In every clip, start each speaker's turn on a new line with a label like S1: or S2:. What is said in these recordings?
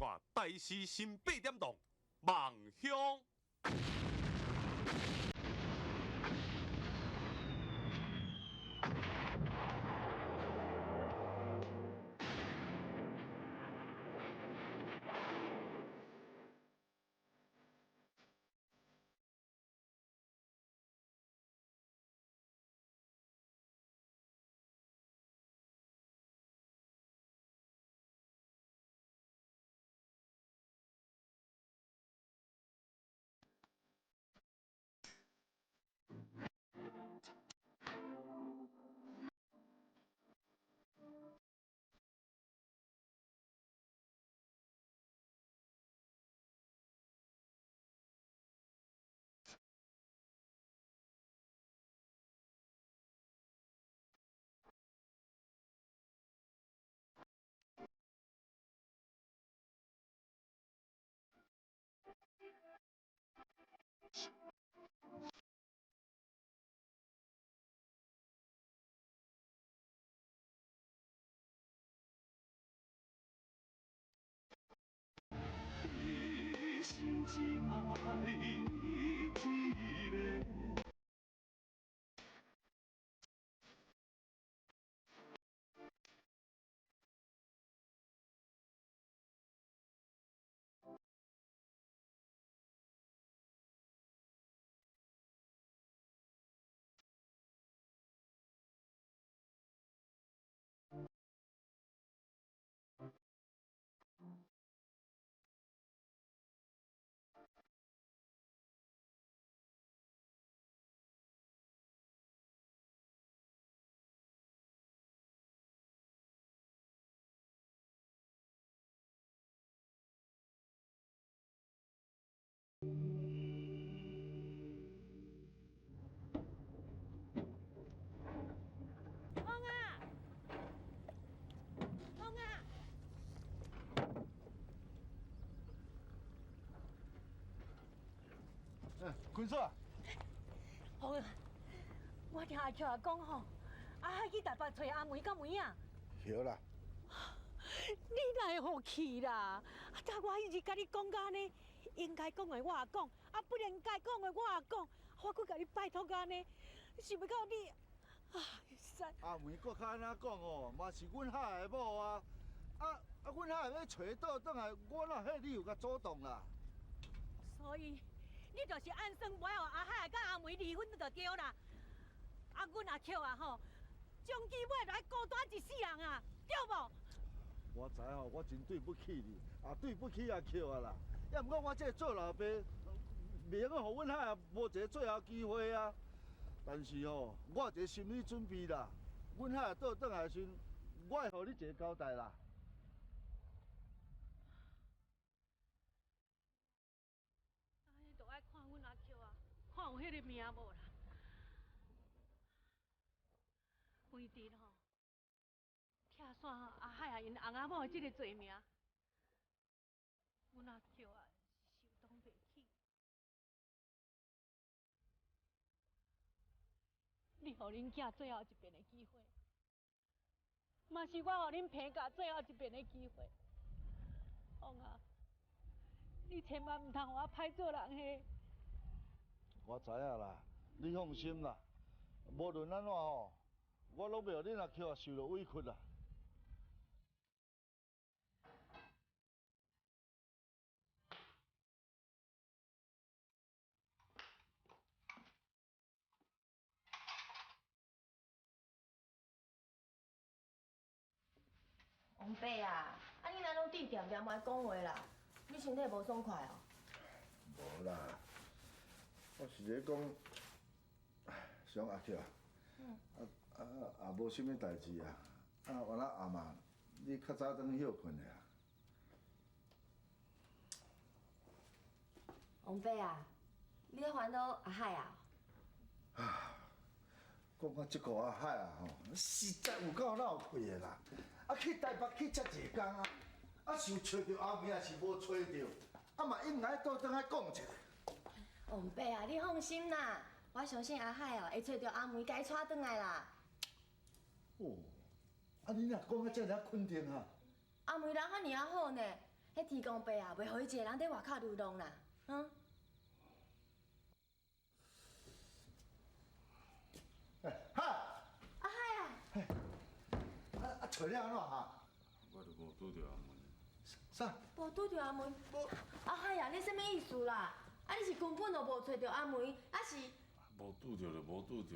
S1: 看台視新八點檔《夢鄉》。
S2: 心只愛你一个。
S3: 風啊！風啊！
S4: 欸，坤嫂。
S3: 風啊！我聽阿菊仔講吼，阿海去台北揣阿梅敢有影？
S4: 對啦。
S3: 你哪會予去啦？啊，我一直共你講到按呢，應該講的我也講，啊，不應該講的我也講，我閣共你拜託按呢，想袂到你，啊，實。
S4: 阿梅閣較按怎講哦，嘛是阮海的某啊，啊啊，阮海欲揣倒轉來，我哪有彼理由共阻擋啦？
S3: 所以，你就是按算袂予阿海佮阿梅離婚就對啦。啊，阮阿菊啊吼，終究尾來孤單一世人啊，對無？
S4: 我知吼，我真對不起你，也對不起阿菊啊啦。也毋過我這個做老爸，袂用閣予阮海無一個最後機會啊。但是吼，我有一個心理準備啦。阮海倒轉來的時陣，我會予你一個交代啦。
S3: 按呢就愛看阮阿菊啊，看有彼个命無啦。為著吼，拆散阿海啊𪜶翁仔某的這個罪名，阮阿菊啊是受當袂起。你予恁囝最後一遍的機會，嘛是我予恁彭家最後一遍的機會。鳳啊，你千萬毋通予我歹做人嘿！
S4: 我知影啦，你放心啦，無論按怎吼，我攏袂予恁阿菊啊受著委屈啦。
S5: 王伯啊，啊你若攏鎮恬恬，無愛講話啦？你身體無爽快哦？
S4: 無啦，我是咧講，想阿菊啊，啊啊也無啥物代誌啊，啊原來阿嫲，你較早轉去歇睏的啊？
S5: 王伯啊，你咧煩惱阿海啊？
S4: 講到這個阿海啊吼，實在有夠鬧氣的啦！啊去台北去遮濟工啊，啊是有揣著阿梅，抑是無揣著，啊嘛應該倒轉來講一下。
S5: 王伯啊，你放心啦，我相信阿海哦會揣著阿梅，共伊娶轉來啦。
S4: 哦，啊你若講甲遮爾肯定啊？
S5: 阿梅人遐爾仔好呢，彼天公伯啊，袂予伊一个人伫外口流浪啦，嗯。
S4: 哈！
S5: 阿海啊！
S4: 啊啊，揣你按怎哈？
S2: 我就无拄著阿梅。
S4: 啥？
S5: 无拄著阿梅？阿海啊，你啥物意思啦？啊，你是根本就无揣著阿梅，啊是？
S2: 无拄著就无拄著，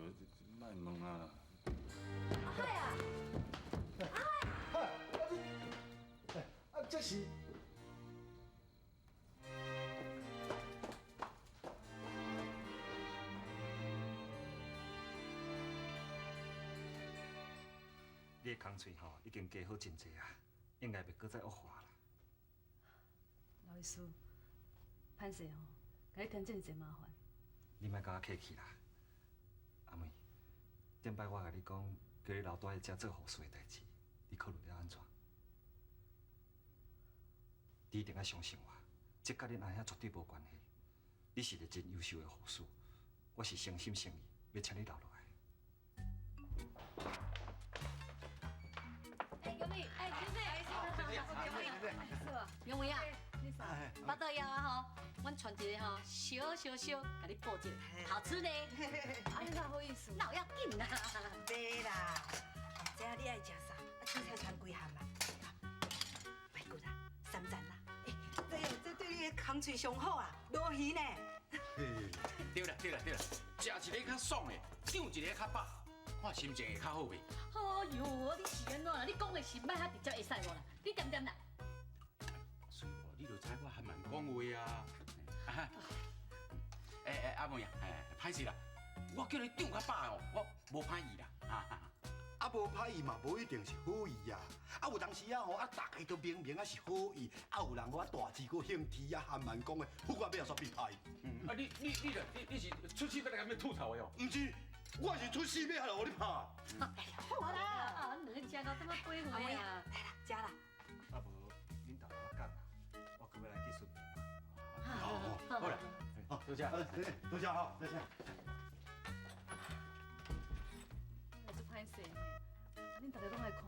S2: 莫问啊。
S5: 阿海啊！阿
S4: 海！啊你，啊这是？
S6: 你的空喙吼已经加好真济啊，应该袂阁再恶化啦。
S7: 老医师，歹势吼，共你添这尔济麻烦。
S6: 你莫共我客气啦，阿梅。顶摆我共你讲，叫你留蹛伫遮做护士的代志，你考虑了按怎？你一定爱相信我，这佮恁阿兄绝对无关系。你是一个真优秀的护士，我是诚心诚意欲请你留落来。
S3: 哎，玉美，哎，小姐，玉梅啊，巴肚枵啊吼，阮传一个吼小小小，共你报一个，好吃呢。
S7: 啊，你哪好意思？
S3: 哪有要紧啦？
S8: 袂啦，知影你爱食啥，啊，凊彩传几项啦。排骨啦，三层啦，欸，这对你的空喙上好啊，鲈鱼呢。
S9: 对啦对啦对啦，食一个较爽的，长一个较饱，看心情会较好袂？
S3: 哎哟，你是按怎啦？你讲的是莫遐直接会使无啦？你恬恬啦。
S9: 所以你就知我还蛮讲话啊。欸欸，阿妹啊，欸，歹势啦，我叫你长较饱哦，我无歹意啦，哈哈。
S10: 啊，无歹意嘛，无一定是好意啊。啊，有当时啊吼，啊，大家都明明啊是好意，啊，有人吼啊大字阁兴起啊，含蛮讲的，好我尾仔煞变歹。
S9: 啊，你你你你你是出气欲来共欲吐槽的哦？
S10: 毋是，我是出死欲来予你拍。
S3: 好啦，啊，恁两个食到这么几岁啊？
S8: 来啦，食啦。
S6: 啊无，恁豆豆我讲啊，我阁欲来去顺便。
S10: 好，
S9: 好啦，
S10: 好，多谢，多谢哈，多谢。
S7: 我足歹势呢，恁大家拢来看我，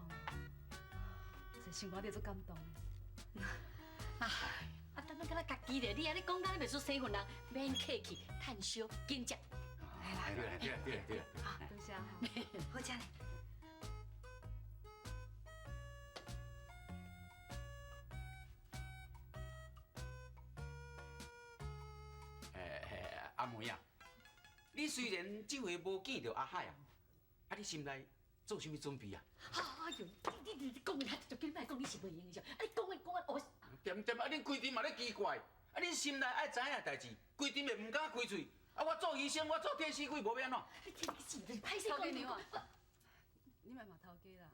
S7: 这心肝底足感动的。
S3: 啊，啊，等咱敢若家己咧，你按呢讲到你袂输生份人，免客气，趁烧紧食。
S8: 来啦，
S9: 对啦对啦对啦对啦，
S7: 好，多谢哈。
S8: 好食咧。
S9: 欸，阿梅啊，你虽然这回无见著阿海啊，啊，你心内做啥物准备啊？
S3: 哎呦，你你你讲的遐直接，你莫讲你是袂用的，啊，你讲的讲啊，我。
S9: 恬恬，啊，恁规阵嘛咧奇怪，啊，恁心内爱知影的代志，规阵会毋敢开喙。啊，我做医生，我做替死鬼，无欲按怎？
S3: 你这是歹势
S7: 头家娘啊，你莫骂头家啦。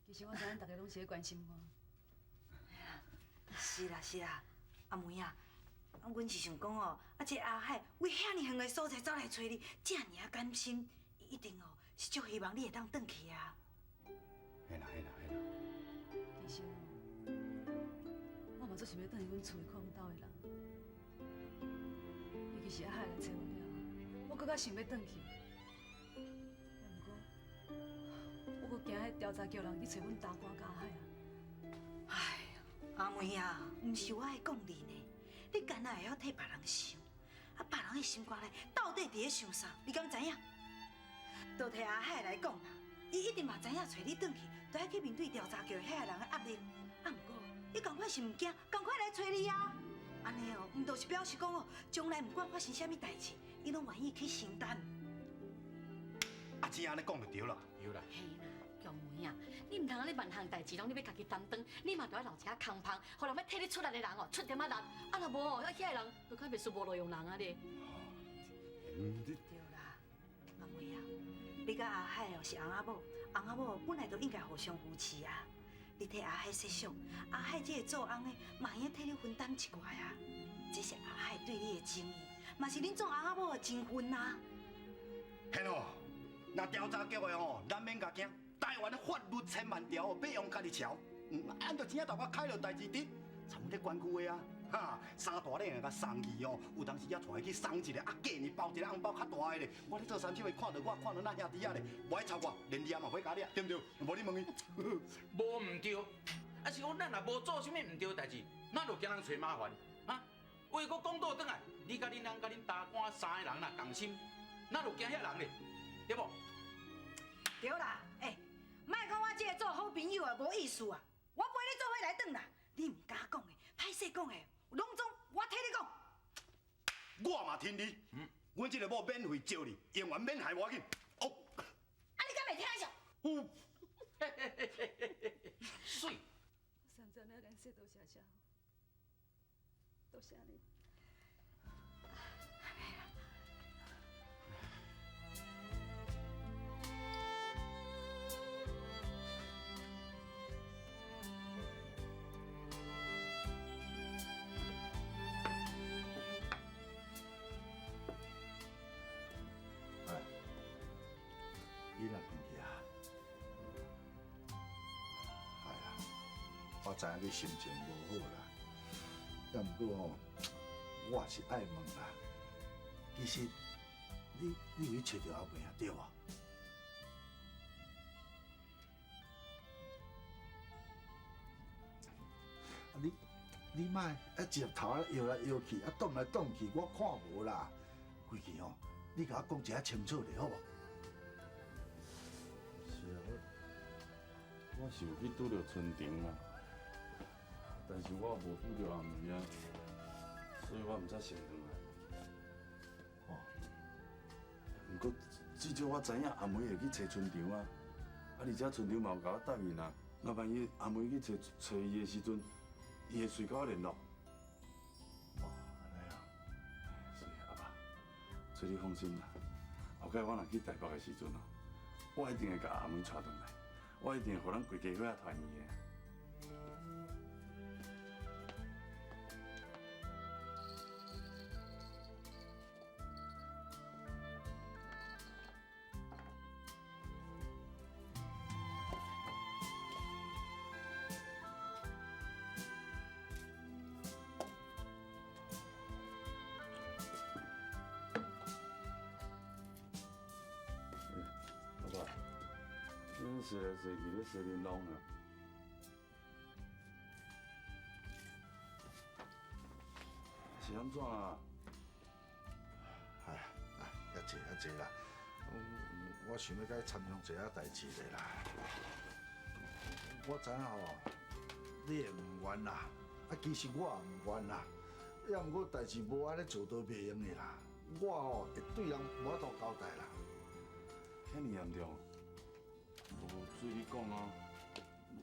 S7: 其实我知影大家拢是咧关心我。
S8: 是啦是啦，阿梅啊。啊，阮是想讲哦，啊，这阿海为遐尔远的所在走来揣你，遮尔啊甘心，伊一定哦是足希望你会当转去啊。
S10: 嘿啦嘿啦嘿啦。
S7: 其实哦，我嘛足想欲转去阮厝里看阮兜的人，尤其是阿海来揣我了后，我阁较想欲转去。啊，毋过我阁惊彼调查局人去揣阮大官佮阿海啊。
S8: 哎呀，阿梅啊，毋是我爱讲你呢。你敢若会晓替别人想，啊，别人的心肝内到底伫咧想啥？你敢知影？就替阿海来讲啦，伊一定嘛知影揣你转去，就爱去面对调查局遐个人的压力。啊，毋过伊仝款是毋惊，仝款来揣你啊。按呢哦，毋就是表示讲哦，将来毋管发生啥物代志，伊拢愿意去承担。
S10: 啊，这按呢讲就对啦。
S9: 对啦。
S3: 嘿啦，玉梅啊，你毋通按呢万项代志拢你欲家己担当，你嘛著爱留一下空芳，予人欲替你出力的人哦，出点仔力。啊，若无哦，遐个人就较袂输无路用人啊咧。
S8: 对啦，阿梅啊，你佮阿海哦是翁仔某，翁仔某本来就应该互相扶持啊。你替阿海设想，阿海这个做翁的嘛会用替你分担一寡啊。这是阿海对你的情意，嘛是恁做翁仔某的情分啊。
S10: 嘿咯，若调查局的吼，咱免共惊。台湾的法律千万条哦，欲用家己撨。按就钱仔头壳开落代志伫，参咧关区的啊，哈，三大领共送去哦，有当时仔带伊去送一个，啊，过年包一个红包较大的咧。我咧做三手的，看著我，看著咱兄弟仔咧，无爱插我，连掠嘛欲共掠，对毋对？无你问伊。
S9: 无毋对，啊，啊是講咱若無做啥物毋對的代誌，咱就驚人揣麻煩啊？話閣講倒轉來，你佮恁翁佮恁大官三个人若仝心，咱就驚遐人咧，對無？
S8: 對啦，欸，莫講我這個做好朋友啊，無意思啊！我陪你做伙來轉啦，你毋敢講的，歹勢講的，攏總我替你講。
S10: 我嘛聽你，阮這個某免費招你，永遠免害無要緊。哦，
S8: 啊，你敢袂聽上？
S10: 有。
S9: 媠。
S7: 我上阵要共说多谢谢，多谢你。
S4: 你若回去啊，哎呀，我知影你心情無好啦，也毋過吼，我也是愛問啦。其實你有去揣著阿妹啊，對無？啊你莫啊一入頭啊搖來搖去，啊動來動去，我看無啦。規氣吼，你共我講一下清楚咧，好無？
S11: 是啊，我是有去拄著春婷啊，但是我無拄著阿梅啊，所以我毋才先轉來。吼，毋過至少我知影阿梅會去揣春長啊，啊而且春長嘛有共我答應啊，若萬一阿梅去揣揣伊的時陣，伊會隨佮我聯絡。哦，按呢啊，是阿爸，所以你放心啦，後擺我若去台北的時陣哦。我一定會共阿梅帶轉來，我一定會予咱規家伙仔團圓的。洗來洗去咧洗面籠啊！是按怎啊？
S4: 哎，哎，遐濟遐濟啦！我想欲共你參詳一下代誌咧啦。我知影吼，你會毋願啦，啊，其實我也毋願啦。抑毋過代誌無按呢做都袂用的啦。我吼會對人無法度交代啦。
S11: 遐爾嚴重？無水你講啊，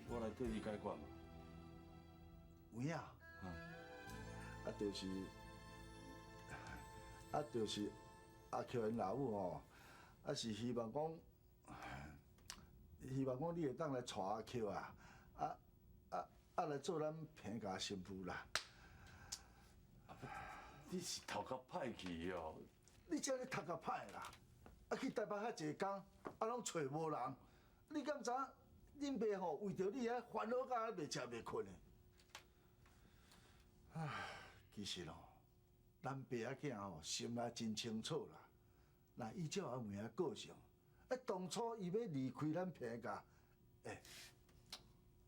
S11: 我來替你解決嘛。
S4: 有影？啊，就是，啊，就是阿菊𪜶老母吼，啊是希望講，希望講你會當來娶阿菊啊，啊來做咱彭家新婦啦。
S11: 你是頭殼歹去哦！
S4: 你這呢頭殼歹啦！啊去台北遐濟工，啊攏揣無人。你敢知影？恁爸吼為著你遐煩惱甲袂食袂睏的。唉，其實哦，咱爸仔囝吼心內真清楚啦。若依照阿梅仔個性，啊當初伊欲離開咱彭家，欸，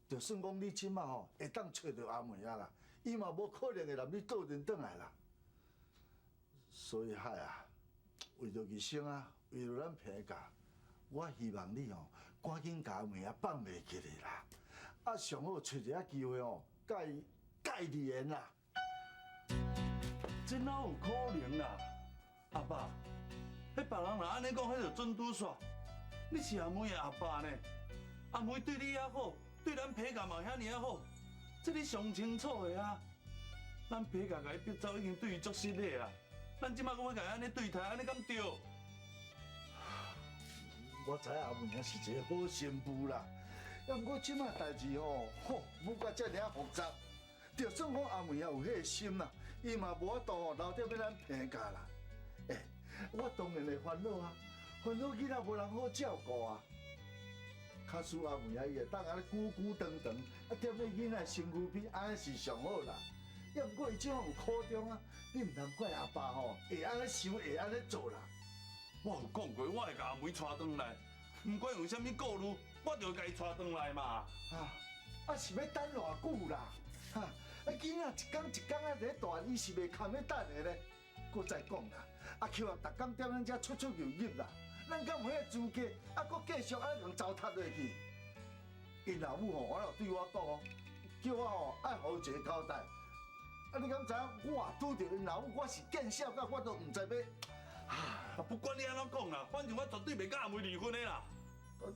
S4: 就算講你這馬吼會當揣著阿梅仔啦，伊嘛無可能會共你倒轉轉來啦。所以海啊，為著義生啊，為著咱彭家，我希望你吼趕緊共阿梅仔放袂記咧啦。啊，上好揣一个機會吼，共伊解離緣啦。
S11: 這哪有可能啦？阿爸，彼別人若按呢講，彼就準拄煞。你是阿梅的阿爸呢？阿梅對你遐好，對咱彭家嘛遐爾仔好，這你上清楚的啊。咱彭家共伊逼走，已經對伊足失禮啊。咱這馬閣欲共伊按呢對待，按呢敢對？
S4: 我知阿梅仔是一个好新婦啦，也毋過這馬代誌吼，吼，舞甲遮爾仔複雜，就算講阿梅仔有彼个心啦，伊嘛無法度吼留佇欲咱彭家啦。欸，我當然會煩惱啊，煩惱囡仔無人好照顧啊。假使阿梅仔伊會當按呢久久長長，啊，踮咧囡仔身軀邊，按呢是上好啦。也毋過伊這款有苦衷啊，你毋通怪阿爸吼，會按呢想，會按呢做啦。
S11: 我有講過，我會共阿梅帶轉來，毋管有啥物顧慮，我就會共伊帶轉來嘛。
S4: 啊，啊是欲等偌久啦？哈，啊囡仔一工一工啊伫咧大，伊是袂堪欲等的咧。阁再讲啦，阿扣啊，逐工踮咱遮出出入入啦，咱敢有彼个资格？啊，阁继续按呢共糟蹋落去？𪜶老母吼，我有对我讲哦，叫我吼爱予伊一个交代。啊，你敢知影？我拄著𪜶老母，我是见笑到我都毋知欲。
S11: 啊，不管你按怎讲啦，反正我绝对袂佮阿梅离婚的啦。
S4: 啊，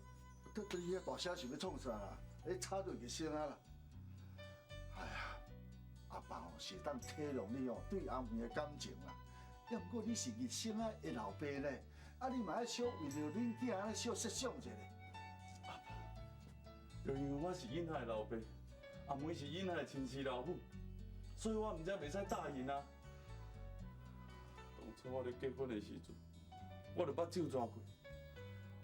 S4: 到底伊遐大声是欲创啥啦？咧吵落去声啊啦！哎呀，阿爸哦是会当体谅你哦对阿梅的感情啦，也毋过你是日生仔的老爸咧，啊你嘛爱小为著恁囝按呢小设想一下。
S11: 阿爸，就因为我是囡仔的老爸，阿梅是囡仔的亲生老母，所以我毋才袂使答应啊。当初我咧结婚的时阵，我就目睭抓过，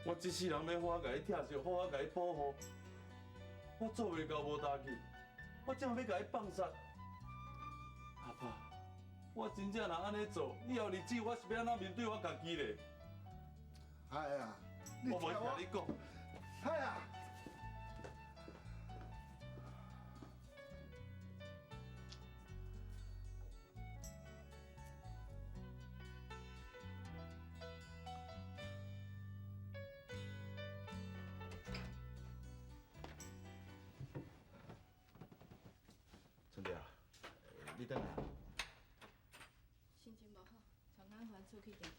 S11: 我这世人欲好好共伊疼惜，好好共伊保护，我做袂到无代志，我怎欲共伊放杀？阿爸，我真正若按呢做，以后日子我是欲按怎面对我家己咧？
S4: 哎呀，
S11: 我无听你讲。
S4: 哎呀。
S10: 春蝶，你转来。
S7: 心情无好，从咱还出去行行。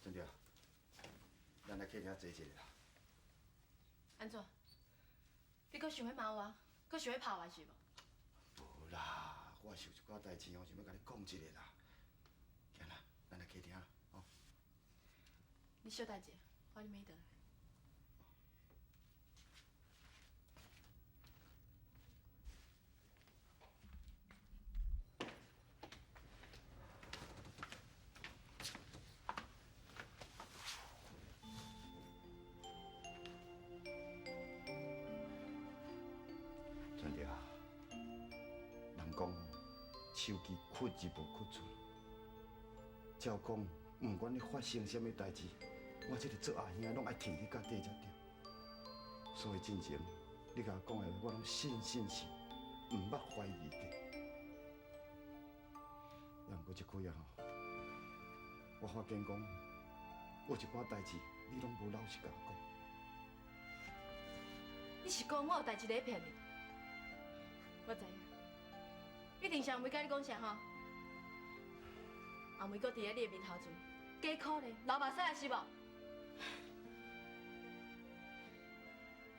S10: 春蝶，咱来客厅坐一下啦。
S5: 按怎？你阁想欲骂我？阁想欲拍我是无？
S10: 无啦，我是有一寡代志哦，想欲共你讲一下啦。行啦，咱来客厅啦，哦。
S5: 你小等一下，我啉彼倒来。
S10: 春蝶啊，人讲手机缺入无缺出，照讲，不管你发生啥物代志，我这个做阿兄拢爱挺你到底才对。所以进前你共我讲的话，我拢信信信，毋捌怀疑过。也毋过这几仔吼，我发现讲有一寡代志，你拢无老实共我讲。
S5: 你是讲我有代志咧骗你？我知影，一定是阿梅共你讲啥吼？阿梅阁伫咧你的面头前，假可怜，流目屎啊是无？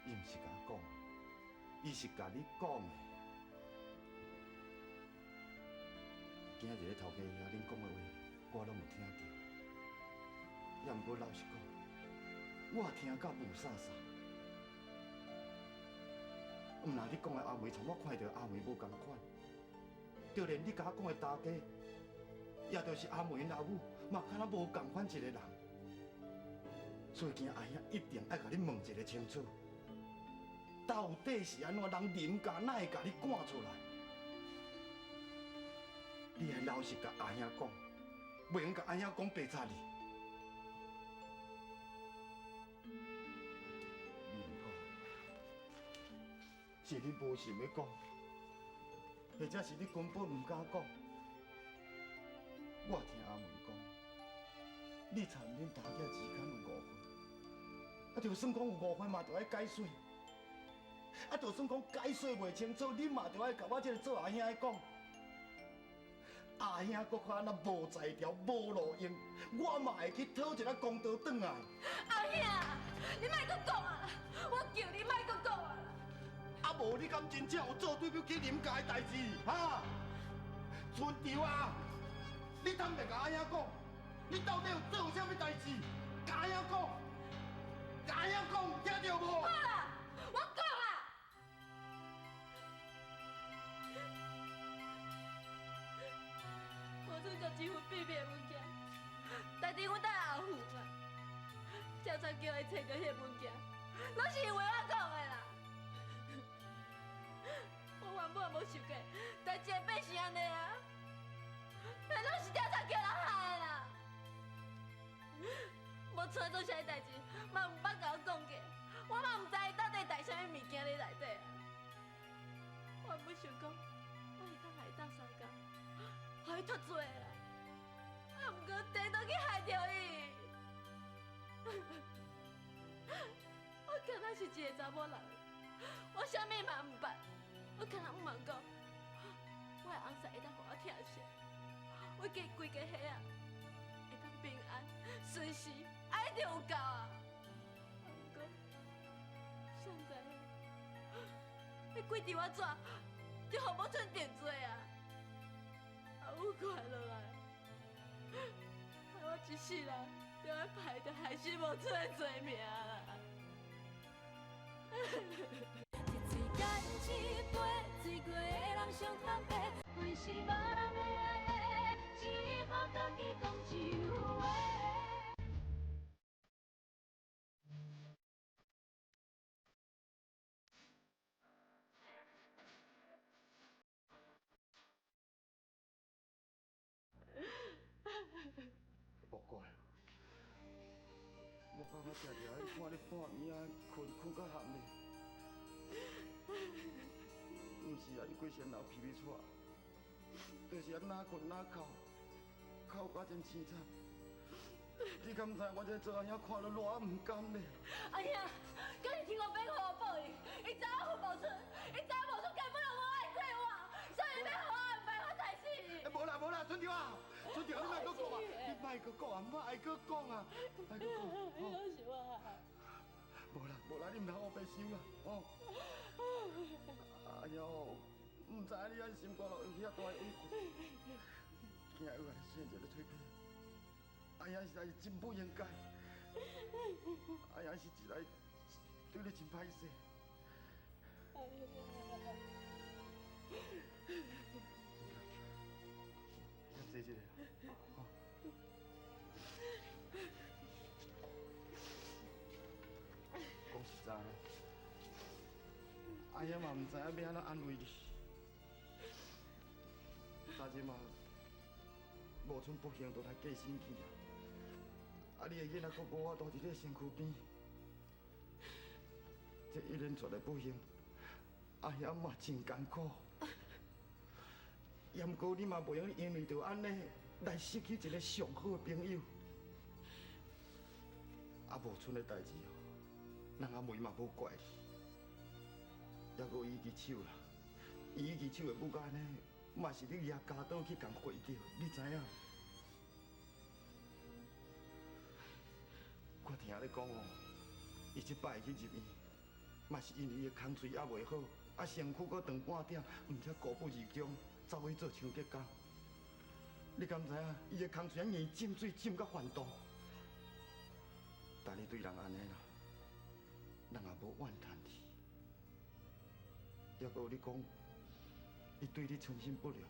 S10: 伊毋是共我讲，伊是共你讲的。今仔日咧头家遐，恁讲的话，我拢有听著。也毋过老实讲，我听甲雾煞煞。毋但你讲的阿梅，从我看著阿梅无仝款，就连你共我讲的大家，也就是阿梅𪜶老母，嘛敢若无仝款一个人。所以今阿兄一定爱共你问一个清楚，到底是按怎人林家哪会共你赶出来？你爱老实共阿兄讲，袂用共阿兄讲白贼你。是你无想欲讲，或者是你根本毋敢讲。我听阿梅讲，你参恁大囝之间有误会，啊，就算讲有误会嘛，著爱解释。啊，就算讲解释袂清楚，你嘛著爱共我这个做阿兄的讲。阿兄阁较按怎无才调、无路用，我嘛会去讨一个公道转来。
S5: 阿兄，你莫阁讲啊！我求你莫阁讲啊！
S10: 啊，无你敢真正有做对不起林家的代志？哈？春潮啊，你坦白共阿兄讲，你到底有做啥物代志？共阿兄讲，共阿兄讲，听著无？
S5: 好啦，我讲啦。我存在这份秘密的物件，代志阮等后付嘛。调查局会揣著彼个物件，拢是因为我讲的啦。我原本无想过，代志会变成按呢啊！拢是调查局人害的啦！无春做啥代志，嘛毋捌共我讲过，我嘛毋知伊到底带啥物物件伫内底啊！我本想讲，我会当共伊斗相共，予伊脫罪啦，啊，毋過颠倒去害著伊。我敢若是一个查某人，我啥物嘛毋捌，我敢若毋茫讲，我的翁婿會當予我疼惜，我家規家伙仔會當平安順遂，按呢就有夠啊！啊，毋過，誰知影，彼幾張紙就予無春定罪啊！啊，有看落來，害我一世人都愛排著害死無春的罪名啦！一喙干一杯，醉過的人上坦白，阮是別人的愛，只好家己講一句話。
S10: 无怪，我感覺定定咧看你半暝仔睏睏甲譀咧，毋是啊，你規身流皮皮喘，就是啊，哪睏哪哭，哭甲真凄惨。你敢知我這做阿兄看了偌毋甘咧？
S5: 阿兄，敢是天公伯予我報應，伊知影我無春，伊知影無春根本就無愛過我，所以欲予我安排我殺死伊。
S10: 無啦無啦，春條啊，春條，你莫閣講啊，你莫閣講啊，莫閣講啊，莫閣講。
S5: 攏是我害。
S10: 無啦無啦，你毋通烏白想啦，哦。哎喲，毋知影你按心肝落有遐大的委屈，今日又共你生一个腿皮，阿兄实在是真不應該，阿兄是實在對你真歹勢。先坐一下啦，哦。講實在，阿兄嘛毋知影欲按怎安慰你。昨日嘛，無春不幸就來過身去啊！啊，你的囡仔閣無法度佇你的身軀邊，這一連串的不幸，阿兄嘛真艱苦。也毋過你嘛袂用因為著按呢來失去一個上好的朋友。啊，無春的代誌哦，人阿梅嘛無怪你，抑閣伊一支手啦，伊一支手會舞甲按呢，嘛是你舉鉸刀去共回著，你知影？我聽你講哦，伊這擺去入院，嘛是因為伊的空喙猶袂好，啊身軀閣長半點，毋才孤不而終，走去做清潔工。你敢知影？伊的空喙啊硬浸水浸甲翻肚。但你對人按呢啦，人也無怨嘆你。抑閣你講，伊對你存心不良，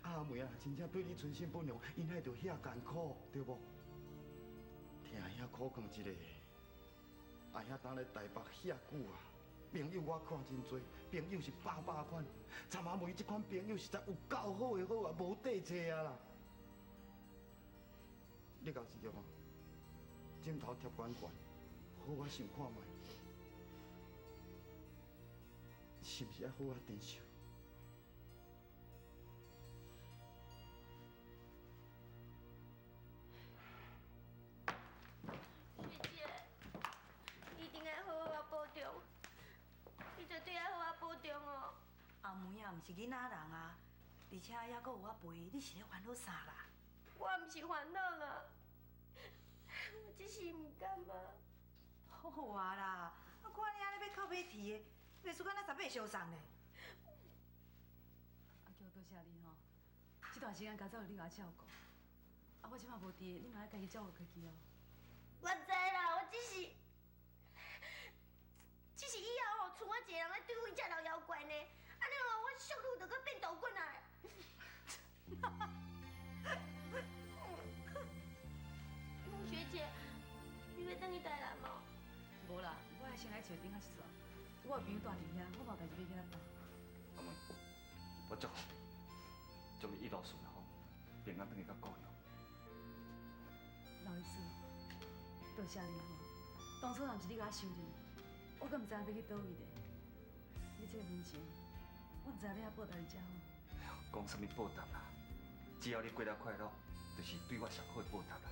S10: 阿梅啊，真正對你存心不良，伊哪會著遐艱苦，對無？聽阿兄苦勸一下，阿兄當咧台北遐久啊，朋友我看真濟，朋友是百百款，參阿梅這款朋友實在有夠好的好啊，無底找啊啦。你講是對無？枕頭貼懸懸，好好想看覓，是毋是愛好好珍惜？
S5: 學姐，你一定愛好好保重，你絕對愛好好保重哦。
S8: 阿梅啊，毋是囡仔人啊，而且猶閣有我陪，你是咧煩惱啥啦？
S5: 我毋是煩惱啦。我只是毋甘啊！
S8: 好啊啦，我看你按呢欲哭欲啼的，袂输敢若十八相送咧。
S7: 阿娇，多謝你吼，這段時間家走你共我照顧，啊，我這馬無佇，你嘛愛家己照顧家己哦。
S5: 我知啦，我只是，只是以後吼，賰我一个人咧對付這老妖怪呢，按呢哦，我速度就閣變大棍啊！學姐，你欲轉去台南無？
S7: 無啦，我愛先來找頂仔一撮。我有朋友住佇遐，我嘛有代誌欲去遐辦。
S6: 阿妹，我祝福你，祝你一路順風。平安转去到故乡。
S7: 刘医师，多谢你吼，当初若毋是你共我相认，我阁毋知影欲去佗位咧。你这个恩情，我毋知影欲按报答你才好。
S6: 讲啥物报答啦？只要你过得快乐，就是对我上好的报答啦。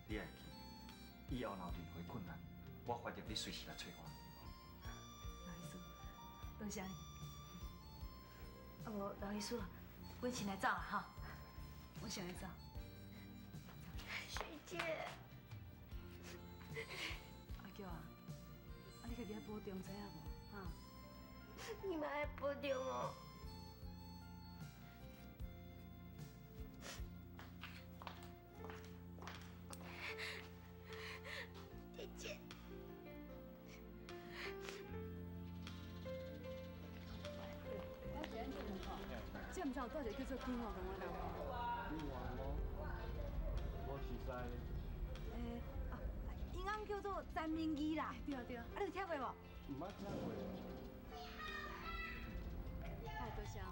S6: 你爱记，以后若有任何困难，我欢迎你随时来揣我。
S7: 刘医师，多谢你。
S8: 啊无，刘医师，阮先来走啊吼。
S7: 我先来走。
S5: 学姐。
S7: 阿娇啊，啊你家己爱保重，知影无？哈。
S5: 你嘛爱保重哦。姐姐。
S7: 这毋知有住一个叫做张华龙的人无？
S11: 张华龙，我熟似。
S8: 啊，𪜶翁叫做詹明义啦。
S7: 对啊对啊。
S8: 啊，你有听过无？
S11: 毋捌听过。
S7: 哎，多谢吼。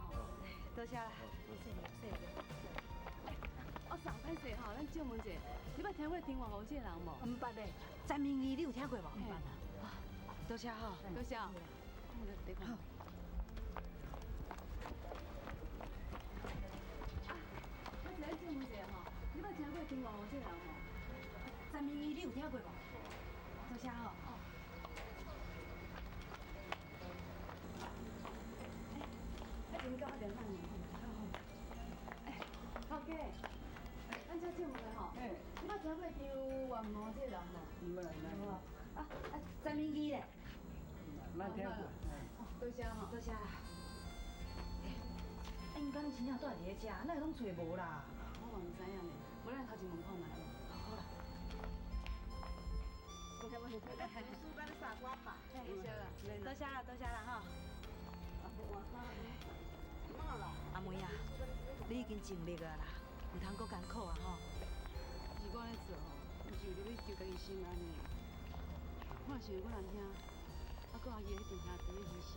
S8: 多谢啦。
S7: 多谢谢谢。哎，我上歹势吼，咱借问一下，你捌听过张华龙这个人无？
S8: 毋捌咧。詹明义，你有听过无？毋捌啊。多谢吼。
S7: 多谢。好。你捌听过张华龙这个人无？
S8: 詹明义，你有听过无？多谢吼。
S7: 哦。哎，迄阵到我电话呢。哎，头家，咱遮借问下吼，你捌听过张元谋这个人无？
S12: 毋捌，毋捌。
S8: 啊啊，詹明义咧？
S12: 毋捌听过。
S7: 哦，多谢吼。
S8: 多谢啦。哎，𪜶敢真正住伫咧遮，哪会拢揣无啦？
S7: 我嘛毋知影呢，无咱头前问看觅无？
S8: 好啦。多谢啦，多谢啦吼。阿妹啊，你已经尽力啊啦，毋通阁艰苦啊吼。
S7: 是我咧做吼，毋是为著欲求家己心安的。我若想阮阿兄，啊，阁阿姨彼对兄弟的牺牲，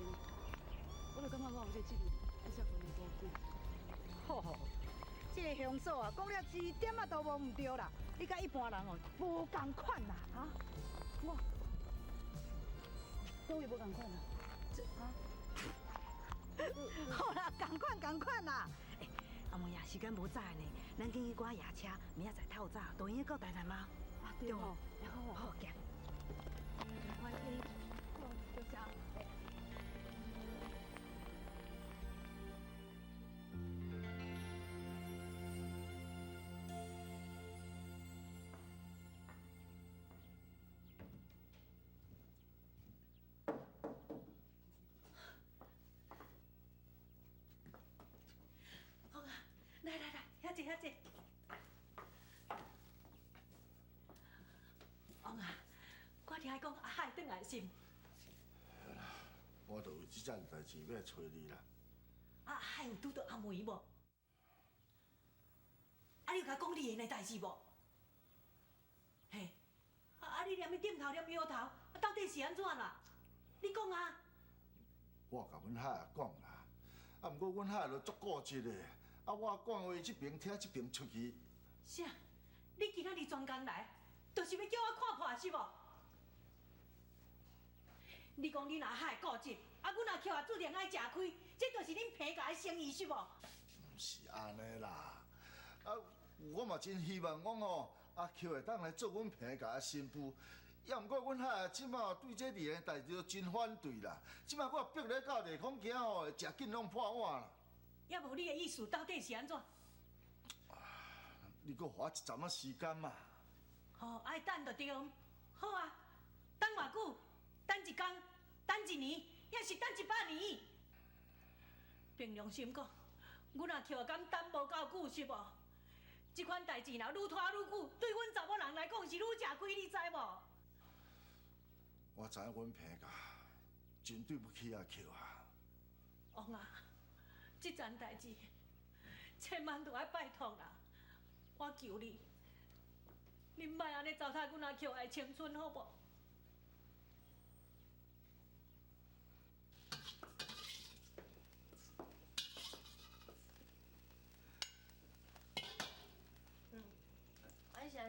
S7: 我就感觉我有这个责任爱照顾𪜶某囝。
S3: 好好。这个乡嫂啊，讲了一点仔都无毋对啦。你佮一般人哦无仝款啦，哈？
S7: 我，佗位无仝款啊？这啊？
S8: 好啦，仝款仝款啦。欸，阿妹啊，时间无早呢，咱紧去赶夜车，明仔载透早就闲到台南吗？
S7: 啊，对吼，
S8: 好，好，行。
S7: 欢迎，多谢。
S3: 来来来，遐坐遐坐。王啊，我听讲阿海转来是毋？
S4: 我就为这件代志欲来揣你啦。
S3: 阿海有拄著阿梅无？啊，你有共讲你的代志无？嘿，啊你连咧点头连摇头，啊到底是按怎啦？你讲啊！
S4: 我共阮海讲啦，啊，毋过阮海就足固执的。啊！我讲话这边听，这边出去。
S3: 啥？你今仔日专工来，就是欲叫我看破是无？你讲恁阿海固执，啊，阮阿菊也注定爱食亏，这就是恁彭家的生意是无？
S4: 毋是按呢啦，啊，我嘛真希望讲吼，阿菊会当来做阮彭家的新妇。也毋过阮海这马对这二个代志都真反对啦。这马我逼咧到地，恐惊吼会食紧拢破碗啦。
S3: 也无你的意思到底是按怎？
S4: 你阁予我一阵仔时间嘛。
S3: 哦，爱等就对。好啊，等偌久？等一工？等一年？抑是等100年？凭良心讲，阮阿菊敢等无够久是无？这款代志若愈拖愈久，对阮查某人来讲是愈食亏，你知无？
S4: 我知影阮彭家真对不起阿菊啊。
S3: 王啊，这件代志千万著爱拜托啦！我求你，你莫按呢糟蹋阮阿菊的青春，好无？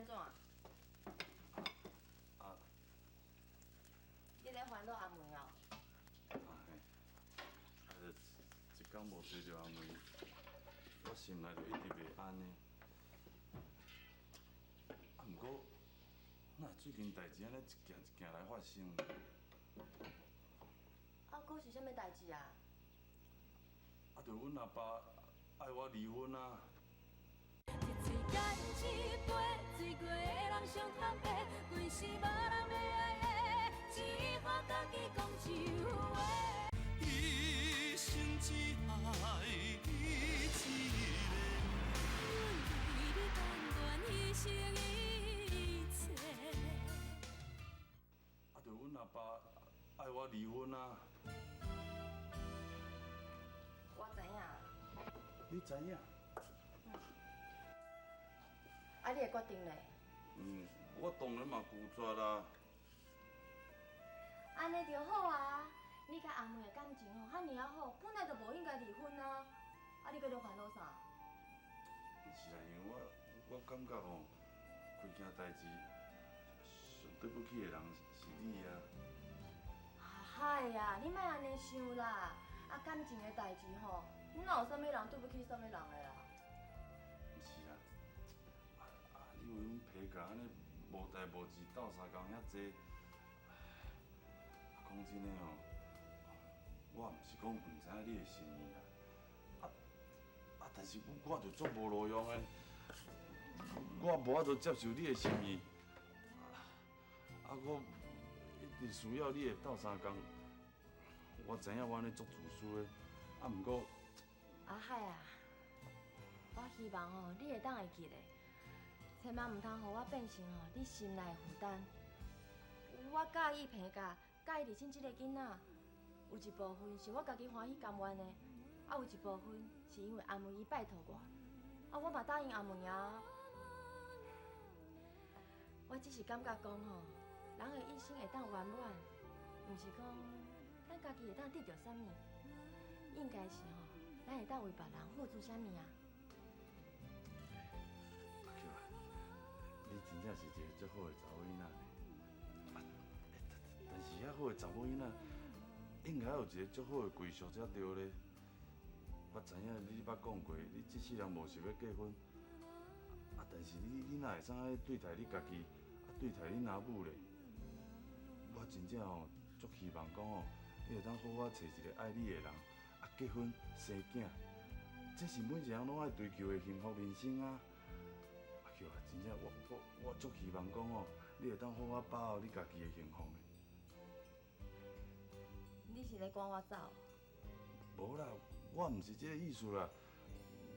S5: 按怎？
S11: 啊。
S5: 你咧烦恼阿梅哦？
S11: 啊嘿，啊就一工无揣著阿梅，我心内就一直袂安的。啊，毋过，哪会最近代志按呢一件一件来发生？
S5: 啊，阁是啥物代志啊？
S11: 啊，就阮阿爸爱我离婚啊。
S13: 一嘴干一杯，醉过的人上坦白，规世别人欲爱的，只好家己讲一句话。
S2: 一生只爱你一个。
S13: 阮为你甘愿牺牲一切。
S11: 啊，就阮阿爸爱我离婚啊。
S5: 我知影。
S11: 你知影？
S5: 啊，你的决定咧？
S11: 嗯，我当然嘛拒绝啦。
S5: 按呢就好啊！你佮阿梅的感情吼，遐尔仔好，本来就无应该离婚啊！啊，你阁咧烦恼啥？
S11: 毋是啦，因为我感觉吼，规件代志上对不起的人是你啊。
S5: 阿海啊，你莫按呢想啦！啊，感情的代志吼，哪有啥物人对不起啥物人的啦？
S11: 毋是啦，你为阮皮甲按呢无代无志斗相共遐济，啊，讲真的吼，我毋是讲毋知影你的心意啦，啊，但是我就足无路用的，我无法度接受你的心意，啊，我一直需要你的斗相共，我知影我按呢足自私的，啊，毋过。
S5: 阿海啊，我希望吼你会当会记得，千万毋通予我变成吼你心内的负担。我佮意彭家，佮意李信这个囡仔，有一部分是我家己欢喜甘愿的，啊有一部分是因为阿梅伊拜托我，啊我嘛答应阿梅啊。我只是感觉讲吼，人的一生会当圆满，毋是讲咱家己会当得著啥物，应该是吼。咱会当为别人付出啥物啊？
S11: 阿菊啊，你真正是一个足好的查某囡仔呢。啊，但是遐好的查某囡仔，应该有一个足好的归宿才对咧。我知影你捌讲过，你这世人无想欲结婚。啊，但是你哪会使按呢对待你家己，啊对待恁阿母咧？我真正吼足希望讲吼，你会当好好揣一个爱你的人。结婚生囝，这是每一个人拢爱追求的幸福人生啊！阿菊啊，真正我足希望讲吼，你会当好好把握你家己的幸福的。
S5: 你是咧赶我走？
S11: 无啦，我毋是这个意思啦。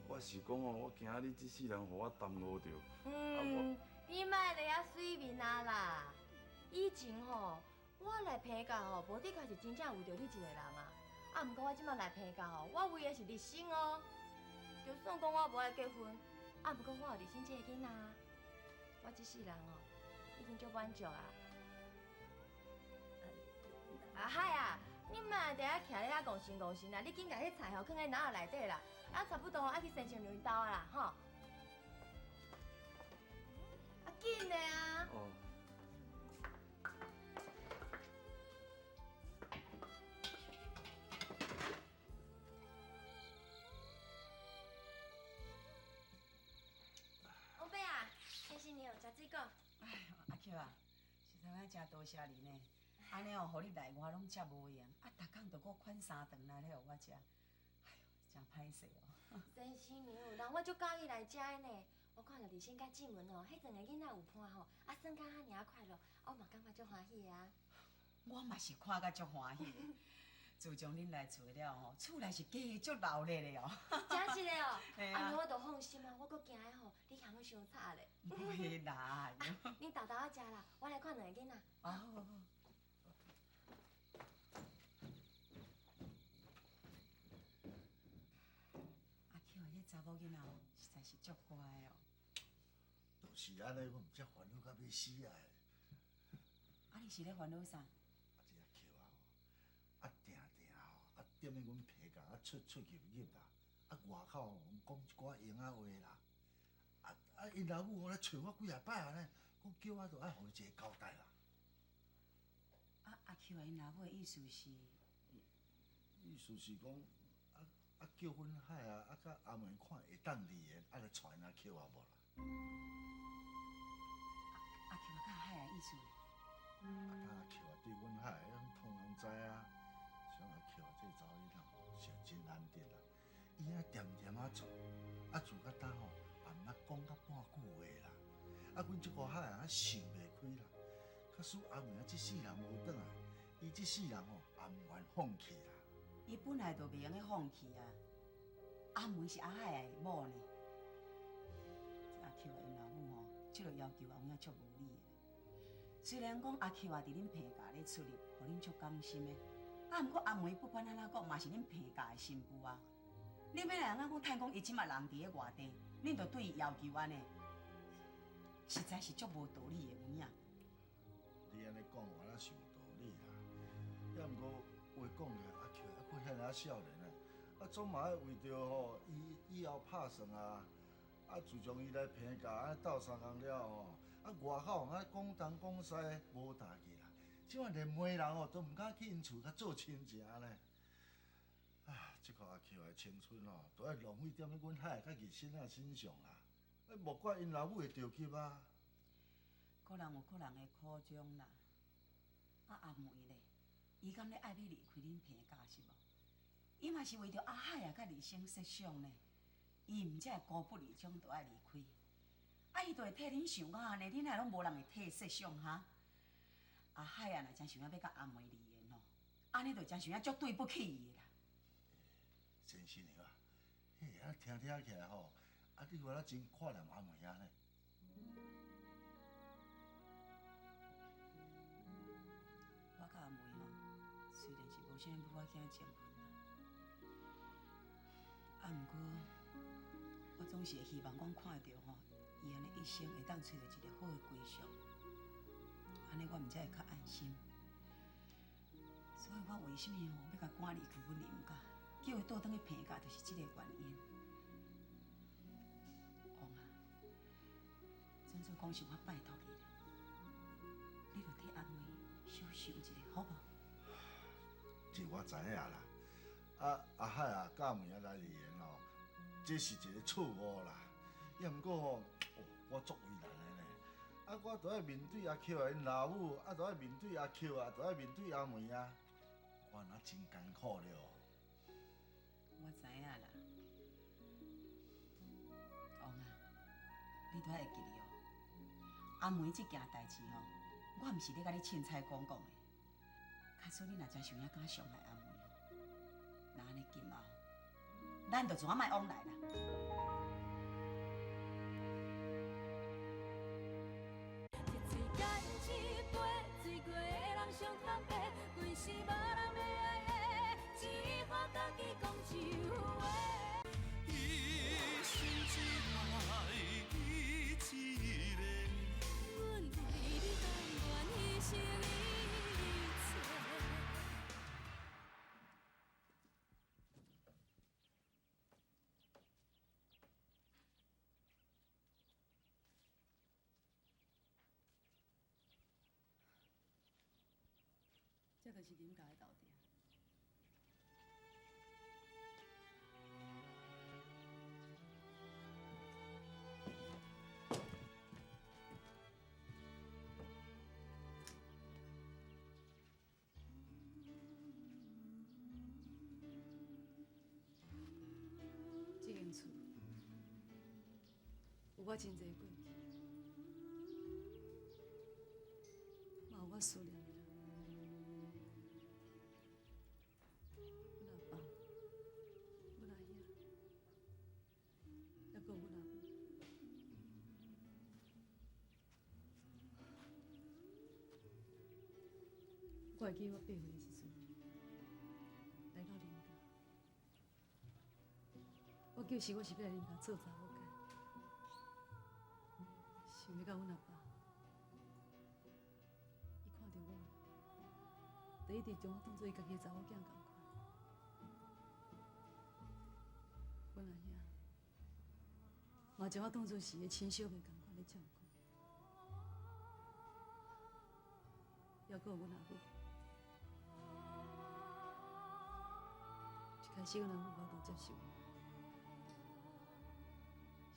S11: 我是讲吼，我惊你这世人予我耽误著。
S5: 嗯，你莫咧遐水面啊啦！以前吼，我来彭家吼，无的确是真正为著你一个人啊。啊，毋过我这摆来彭家吼，我为的是立生哦。就算讲我无爱结婚，啊，毋过我有立生这个囡仔，我这世人哦，已经足满足啊。阿海啊，你莫伫遐徛咧遐戆神戆神啦，你紧共彼菜吼囥喺篮仔内底啦。啊，差不多爱去先生娘𪜶兜啊啦，吼。啊，紧的啊！
S11: 哦。
S5: 食水果。
S8: 哎呦，阿菊啊，实在咱真多谢你呢。按呢哦，予你来我拢遮无闲，啊，逐工就阁款三顿来咧予我食，哎呦，真歹势哦。
S5: 先生娘，人我足佮意来遮的呢。我看著李生佮志文吼，彼两个囡仔有伴吼，啊，耍甲遐尔仔快乐，我嘛感觉足欢喜的啊。
S8: 我嘛是看甲足欢喜的。自从恁来厝了吼，厝内是加足闹热的哦。
S5: 真实的哦，按呢我就放心啊，我阁惊的吼，你嫌阮伤吵咧。
S8: 袂啦，
S5: 恁沓沓仔食啦，我来看两个囡仔。
S8: 哦。阿菊，彼查某囡仔哦，实在是足乖哦。
S4: 就是按呢，我毋才烦恼到欲死啊！
S8: 啊，你是咧烦恼啥？
S4: 啊，定定吼，啊，踮咧阮皮家啊，出出入入啦，啊，外口讲一寡闲仔话啦，啊啊，啊，𪜶老母来揣我几仔摆啊呢，讲叫我著爱予伊一个交代啦。
S8: 啊，阿 Q 啊，𪜶老母的意思是？
S4: 意思是讲，啊叫阮海啊，啊佮阿梅看会当离缘，啊来娶𪜶阿 Q 啊无啦？
S8: 阿 Q 啊，佮阿海的意思？
S4: 啊，阿 Q 啊对阮海拢通人知啊，像阿 Q 啊这个查某囡仔是真难得啦，伊啊恬恬仔做，啊自到今吼，也毋捌讲甲半句话啦。啊，阮这个海啊想袂开啦，假使阿梅啊这世人无转来，伊这世人吼也毋愿放弃啦。
S8: 伊本来就袂用得放弃啊！阿梅是阿海的某呢，这阿 Q 啊𪜶老母吼，这个要求也有影足无理的。虽然讲阿 Q 啊伫恁彭家咧出入，予恁足甘心的，啊，毋过阿梅不管按怎讲，嘛是恁彭家的新妇啊。恁欲来按怎讲？趁讲伊这马人伫咧外地，恁就对伊要求按呢，实在是足无道理的，有影。
S4: 你按呢讲，我哪是有道理啦。也毋过话讲起来，阿 Q 犹阁遐尔仔少年啊，啊总嘛爱为著吼伊以后拍算啊。啊，自从伊来彭家按呢斗相共了吼，啊外口啊讲东讲西无代志啦。这摆连媒人吼都毋敢去𪜶厝较做亲情呢。啊，这个阿 Q 的青春吼，都爱浪费踮咧阮海佮日新仔身上啦。啊，莫怪𪜶老母会著急啊。
S8: 各人有各人的苦衷啦。啊，阿梅咧，伊敢咧爱欲离开恁彭家是无？伊嘛是为著阿海啊佮日升设想呢。伊毋才会孤不离种，就爱离开。啊，伊就会替恁想到按呢，恁哪拢无人会替设想哈？阿海啊，若真想欲佮阿梅离缘吼，按呢就真想欲足对不起伊的啦。
S4: 先生娘啊，嘿，啊听听起来吼，啊你原来真看念阿梅啊呢。
S8: 我佮阿梅吼，虽然是无啥母仔囝情分啦，啊，毋过我总是会希望讲看著吼，伊按呢一生会当揣著一个好的归宿，按呢我毋才会较安心。所以我为啥物吼欲共赶离开阮林家，叫伊倒转去彭家，就是这个原因。王啊，准做讲是我拜托你啦，你就替阿梅小想一下，好无？
S4: 这我知影啦。啊，阿海啊，佮阿梅啊来离缘哦，这是一个错误啦。也毋过吼，我足为难的呢。啊，我著爱面对阿 Q 啊𪜶老母，啊，著爱面对阿 Q 啊，著爱面对阿梅啊，我若真艰苦了。
S8: 我知影啦，王啊，你著爱会记哩哦。阿梅这件代志吼，我毋是咧共你凊彩讲讲的。假使你若真想欲敢伤害阿梅吼，那按呢今后，咱就怎仔莫往来啦。
S13: 一嘴干一杯，醉过的人上坦白，规世无人欲爱的，只好家己讲一话。
S2: 一生只爱你一个。
S13: 阮为你甘愿牺牲一切。
S7: 这就是林家的道场。这间厝有我真济过去，嘛有我思念的人。阮阿爸、阮阿兄，犹阁有阮阿母。我会记我8岁的时阵，来到林家。我旧时我是欲来林家做查某囝，想欲到阮阿爸，伊看著我，就一直将我当做伊家己的查某囝仝款。阮阿兄，嘛将我当作是伊的亲小妹仝款咧照顾。犹阁有阮阿母，一开始阮阿母无法度接受我，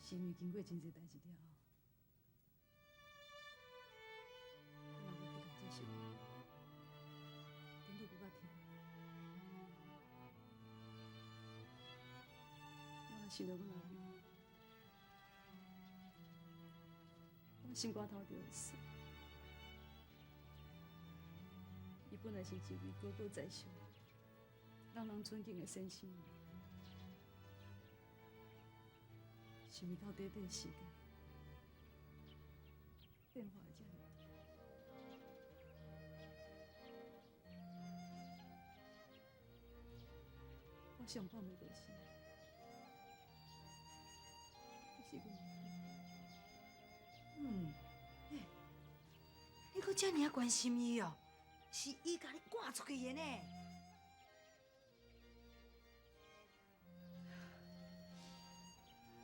S7: 是因为经过真济代志了后，阮阿母不敢接受我，颠倒阁较疼。我若想著阮阿母，我心肝头就会酸。伊本来是一位高高在上、人人尊敬的先生，想袂到短短时间变化会遮尔大。我上盼的就是阮阿母。
S8: 嗯，欸，你阁遮尔啊关心伊哦？是伊共你赶出去的呢。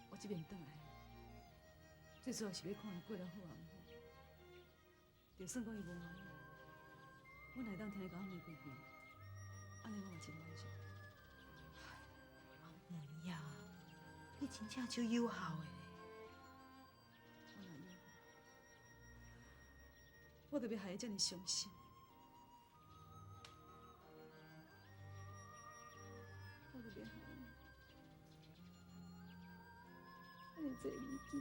S7: 我这边转来，最主要是欲看伊过得好抑毋好。就算讲伊无爱我，阮会当听伊共我骂几遍，按呢我嘛真满足。
S8: 阿梅啊，你真正足有孝的咧。
S7: 我若有，我就袂害伊遮尔伤心。我就袂害伊遐尔济年纪，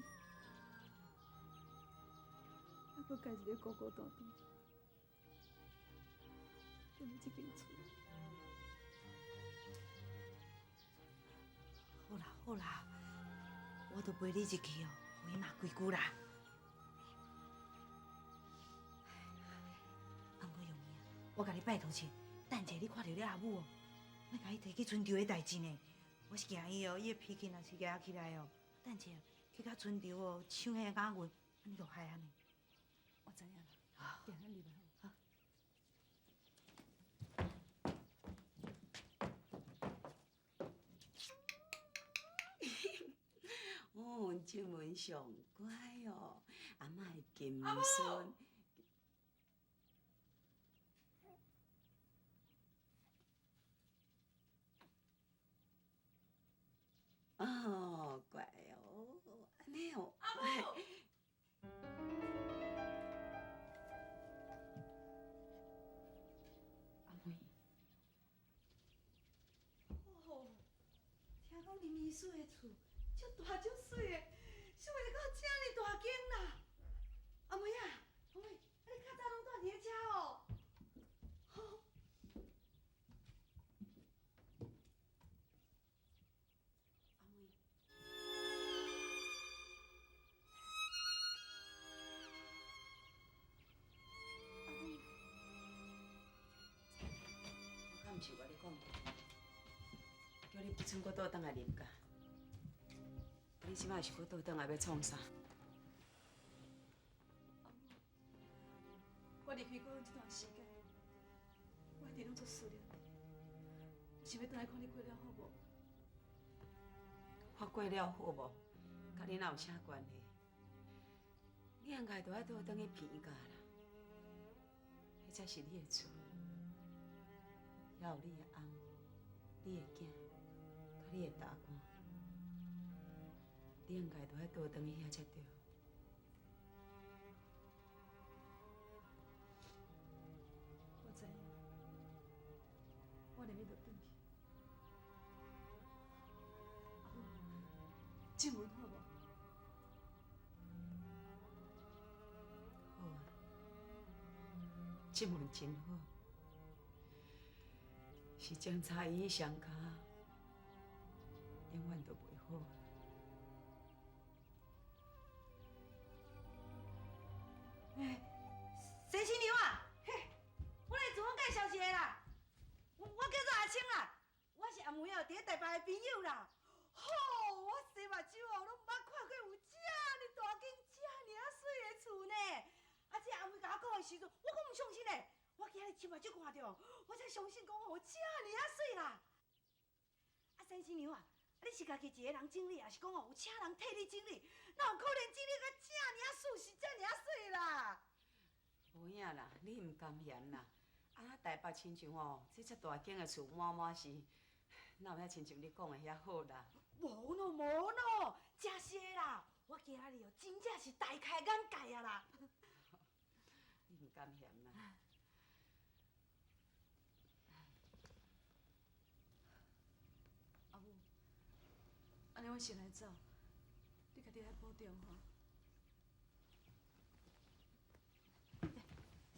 S7: 犹阁家一个孤孤单单，踮咧这间厝。
S8: 好啦好啦，我著陪你入去哦，予伊骂几句啦。啊，毋过玉梅啊，我共你拜托一下，等一下你看著你阿母哦，莫共伊提起春潮的代志呢。我是惊伊哦，伊的脾气若是压起来哦，等一下去共春潮哦抢彼个押韵，按呢就害按呢。
S7: 我知影啦，行，咱入来好。
S14: 哦，这门上乖哦，阿嬷的金孙。哦，乖哦，按呢哦。
S5: 阿母。
S7: 阿梅。
S8: 哦，听讲林医师的厝足大足媠的，想袂到遮尔大间啦！阿梅啊，阿梅，啊你较早拢住伫咧遮哦？
S7: 阿梅，阿梅，
S14: 我敢毋是有共你讲，叫你不准阁倒转来林家。你这摆是阁倒转来欲创啥？
S7: 阿母，我离开故乡这段时间，我一直拢足思念你。我想欲转来看你过了好无？
S14: 我过了好无，佮你哪有啥关系？你应该著爱倒转去鼻家啦，彼才是你的厝，遐有你的翁、你的囝、佮你的大官。你应该著爱倒转去遐才对。
S7: 我知影，我明日就转去。阿母，这门好无？
S14: 好啊，这门真好，是将差伊双跤，永远都袂好。
S8: 哎，先生娘啊，嘿，我来自我介绍一下啦，我叫做阿青啦，我是阿梅哦，伫咧台北的朋友啦。吼，我洗目睭哦，拢毋捌看过有遮尔大间、遮尔啊媠的厝呢。啊，这阿梅共我讲的时阵，我阁毋相信呢。我今日亲目睭看著，我才相信讲哦，遮尔啊媠啦。啊，先生娘啊，啊，你是家己一个人整理，抑是讲哦有请人替你整理？哪有可能整理甲遮尔仔舒适，遮尔仔媠啦？
S14: 无影啦，你毋甘嫌啦。啊，台北亲像吼，这遮大间的厝满满是，哪有遐亲像你讲的遐好啦？
S8: 无喏无喏，真实的啦！我今仔日哦，真正是大开眼界啊啦！
S14: 你毋甘嫌啦？
S7: 阿母，按呢我先来走，你家己爱保重吼。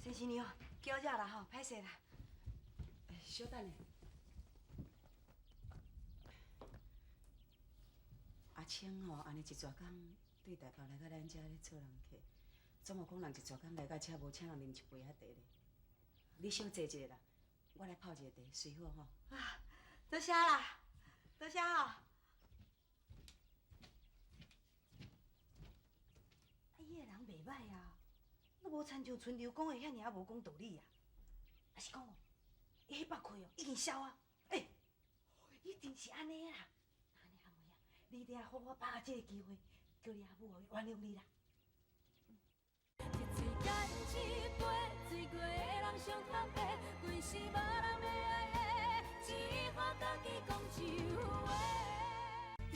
S8: 先生娘，叫这啦吼，歹势啦。
S14: 小等下。阿青吼，按呢一逝工对台北来到咱遮咧做人客，总无讲人一逝工来到遮无请人啉一杯仔茶咧。你小坐一下啦，我来泡一个茶，随好吼。
S8: 啊，多谢啦，多谢吼。啊，伊个人袂歹啊，都无亲像春柳讲的遐尔仔无讲道理啊。抑是讲哦，伊彼百块哦已经消啊，欸，一定是按呢啦。按呢阿妹啊，你一定爱好好把握这个机会，叫你阿母哦原谅你啦。
S13: 一喙干一杯，醉过的人上坦白，规世无人会爱的，只好家己讲一话。
S2: 一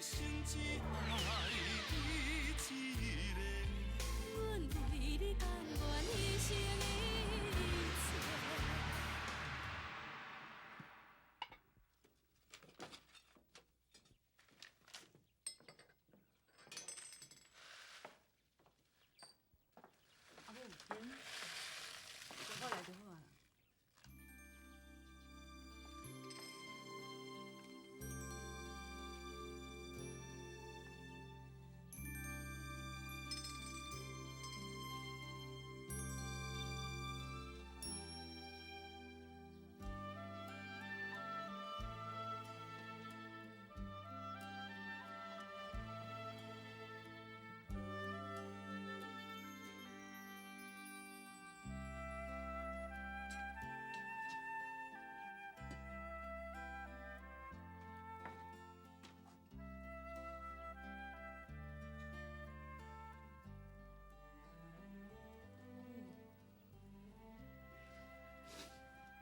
S2: 生只爱你一个。
S13: 阮为你甘愿牺牲一切。
S7: 阿母，我来就好啊。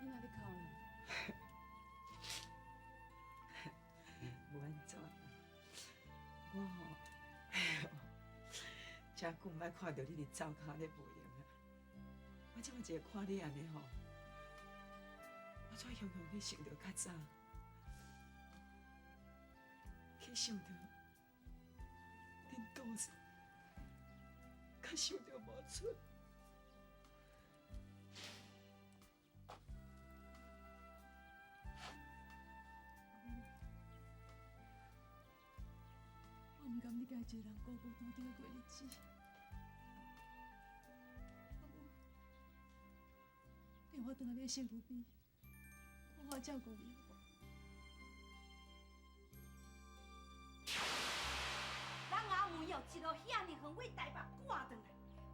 S7: 你哪咧哭啦？
S14: 无按怎，我吼，遮久毋捌看著你伫灶跤咧无闲啊！我这摆一个看你按呢吼，我才雄雄去想著较早，去想著恁肚子，较想著无出。
S7: 我毋甘你家一个人孤孤单单过日子。阿母，你予我转来你的身躯边，好好照顾你好无？
S8: 人阿妹哦，一路遐尔远为台北赶转来，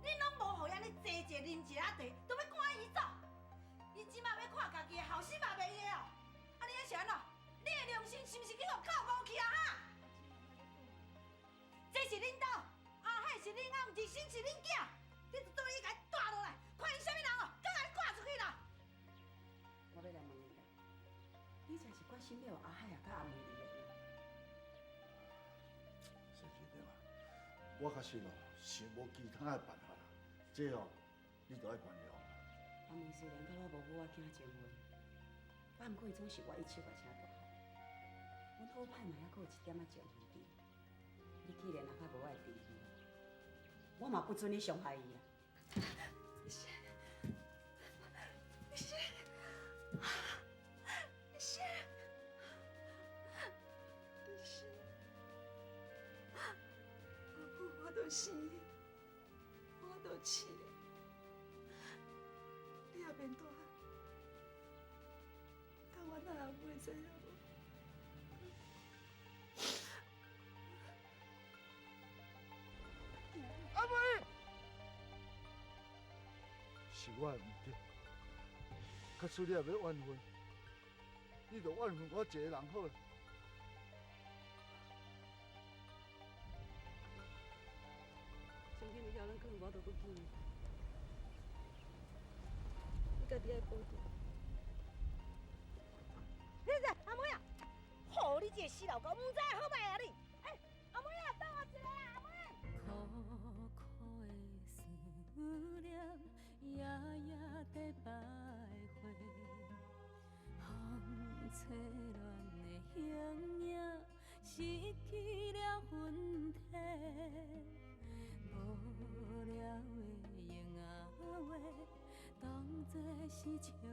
S8: 恁拢无予伊按呢坐一下、啉一下茶，都欲赶伊走。伊这马欲看家己的后生嘛袂会哦。啊，你彼是按怎？你的良心是毋是去予扣无去啊？哈？这是恁兜，阿海是恁翁，日新是恁囝，你就对伊共伊带落来，看伊啥物人哦，阁共伊赶出去啦！
S14: 我欲来问你啦，你这是决心欲予阿海啊佮阿妹离婚啊？
S4: 谢谢对吧？我确实哦，想无其他的办法啦。这哦，你著爱原谅。
S14: 阿妹虽然佮我无母仔囝情分，啊，毋过伊总是我一手共请大汉。阮好歹嘛犹阁有一点仔情分伫。你既然也较无爱提伊，我嘛不准你伤害伊啊！
S7: 是，是，是，是，阿母，我都死，我都死，你也免带，但我哪阿母会知影无？
S4: 阿妹，是我的毋对，假使你若欲怨恨，你就怨恨我一个人好啦。
S7: 后咱可能無法度閣見面。你家己愛保重。
S8: 你這阿妹啊，好你這個死老狗，毋知好䆀啊你！欸，阿妹啊，等我一下啊，阿妹。
S13: 苦苦的思念，夜夜在徘徊，风吹乱的形影，失去了魂體。無聊的閒仔話，當作是笑話。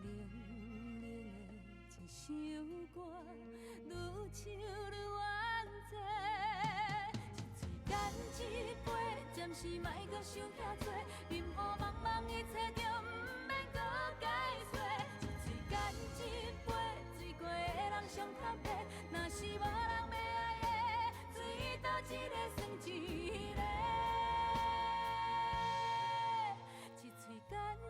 S13: 冷冷的一首歌，愈唱愈怨嗟。一喙干一杯，暫時莫閣想遐濟，任予茫茫一切就毋免閣解釋。一喙干一杯，醉過的人上坦白，若是無人欲愛的，最多一个算一个。一喙干一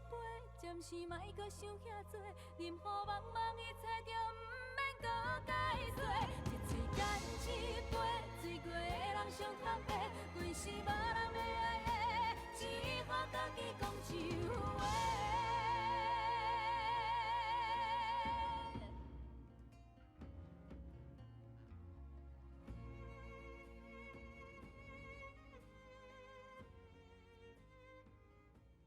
S13: 杯，暫時莫閣想遐濟，任予茫茫一切就毋免閣解釋。一喙干一杯，醉過的人上坦白，規世無人